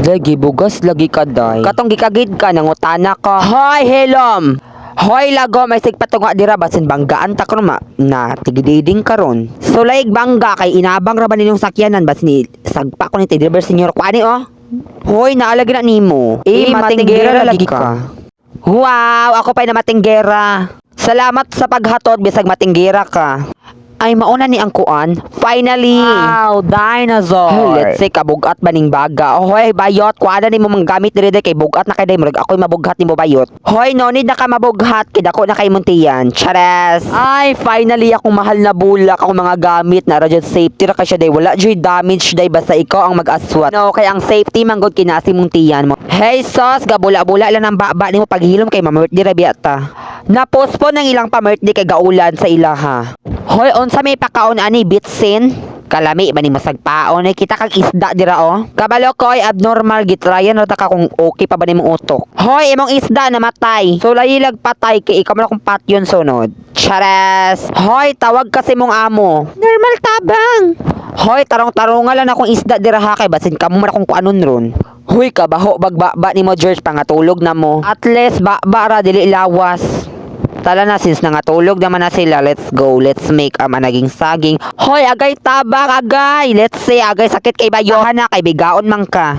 Lagi bugas lagi ka, day. Katong gikagid ka nangutana ka. Hoy, hilom. Hoy, lago, may sigpatunga dira, basin banggaan ta karon ma na tigididing karon. Sulaig bangga kay inabang ra ba ninyong sakyanan, basin ni sagpa ko ni driver senyor ko ani oh. Hoy, naalagi na nimo. Eh, matinggera lagi ka. Wow, ako pa'y namatinggera. Salamat sa paghatod bisag matinggera ka. Ay, mauna ni ang kuan. Finally. Wow, dinosaur. Let's say kabugat ba ning baga. Hoy, bayot, kuana nimo mga gamit diri kay bugat na kay day, murag ako'y mabughat nimo, bayot. Hoy, no need na ka mabughat kay dako na kay muntiyan. Chares. Ay, finally akong mahal na bulak, akong mga gamit na ra jud, safety ra kay siya day. Wala jud damage day basta ikaw ang mag-aswat. No, kay ang safety manggod kinasi mong tiyan mo. Hey sos, gabula-bula lang ang baba nimo paghilom kay mamert di ra biya ta. Na-postpone ang ilang pa-birthday kay gaulan sa ilaha. Hoy, unsa may pakaon ani, bitsin? Kalami ba ni masagpaon eh, kita kag isda dira oh. Kabalo ko ay abnormal, gitrayan ra ta ka kung okay pa ba nimong utok. Hoy, imong isda namatay. So layilag patay kay ikaw man akong patyon sunod. Chares. Hoy, tawag kasi mong amo. Normal tabang. Hoy, tarong-tarungan lang akong isda dira ha kay basin kamo man akong kuanon ron. Hoy, kabaho bagbaba nimo, George, pangatulog na mo. At least ba ra, dili lawas. Tala na, since nangatulog naman na sila, let's go. Let's make naging saging. Hoy, agay tabang, agay. Let's say, agay sakit kay bayo. Na, kay bigaon man ka.